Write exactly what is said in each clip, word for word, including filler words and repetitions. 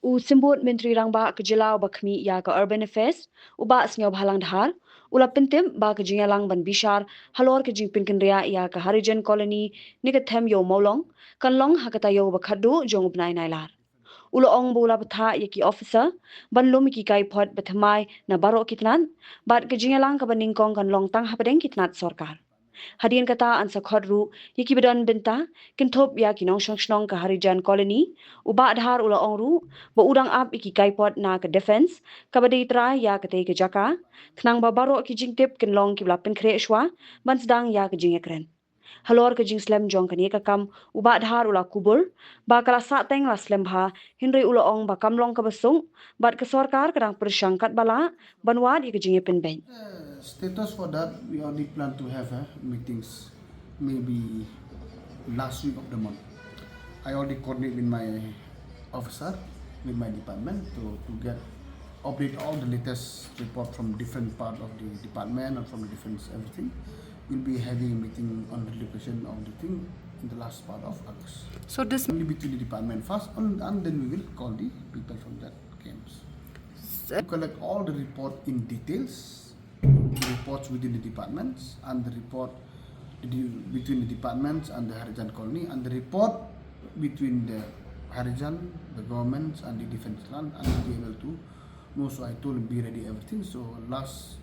U Symbud Myntri Rangbah ka jylla uba khmih ïa ka Urban Affairs, u Bah Sniawbhalang Dhar, u la pyntip ba ka jingïalang ban bishar halor ka jingpynkynriah ïa ka Harijan Colony ne ka them ïew Mawlong kan long ha ka taïew ba khatduh jong u bnai Nailar. U la ong ba u la bthah ïa ki officer ban lum ïa ki kaiphod ba thymmai na baroh ki tnat, bad ka jingïalang kaba nyngkong kan long tang hapdeng ki tnat sorkar. Hadien kata, yn sa khot ruh ïa kiba don bynta kynthup ïa ki nongshong shnong ka Harijan Colony, u Bah Dhar u la ong ruh ba u dang ap ïa ki kaiphod na ka Defence kaba dei trai ïa katei ka jaka, khnang ba baroh ki jingtip kin long kiba la pynkhreh shuwa ban sdang ïa ka jingïakren. Halor ka jingslem jong kane ka kam, u Bah Dhar u la kubur ba ka la sahteng la slem bha, hynrei u la ong ba kam long kaba suk, bad ka sorkar ka dang pyrshang katba lah ban wad ïa ka jingïapynbeit. Uh, status for that, we already plan to have uh, meetings maybe last week of the month. I already coordinate with my officer, with my department to, to get update all the latest report from different part of the department and from the different everything. We'll be having a meeting on the location of the thing in the last part of August. So this Only between the department first, and, and then we will call the people from that camps. To collect all the report in details, the reports within the departments, and the report the, between the departments and the Harijan colony, and the report between the Harijan, the governments, and the defense land, and be able to know. So I told him, be ready, everything. So last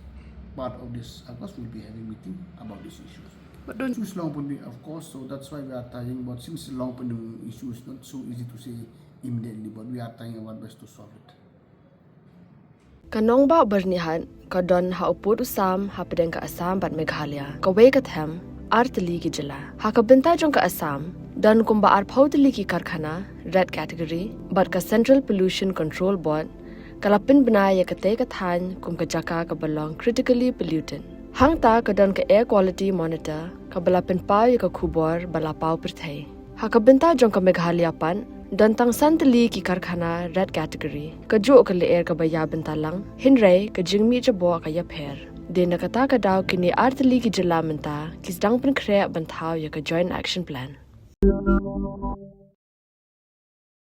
part of this August, we'll be having meeting about these issues. But don't Issues long pending, of course. So that's why we are trying. But since long pending issue is not so easy to say immediately, but we are trying our best to solve it. Ka nongbah Byrnihat ka don ha u pud u sam hapdeng ka Assam bad Meghalaya. Kawei ka them, ar tylli ki jylla. Ha ka bynta jong ka Assam, don kumba arphew tylli ki karkhana, red category, bad ka Central Pollution Control Board ka la pynbna ïa katei ka thaiñ kum ka jaka kaba long critically polluted. Hangta ka don ka Air Quality Monitor kaba la pynpaw ïa ka khubor ba la paw pyrthei. Ha ka bynta jong ka Meghalaya pat, don tang san tylli ki karkhana red category. Kajuh ka lyer kaba ïa bynta lang, hynrei ka jingmih jaboh ka ïapher. Dei na kata ka daw kine ar tylli ki jylla mynta ki sdang pynkhreh ban thaw ïa ka Joint Action Plan.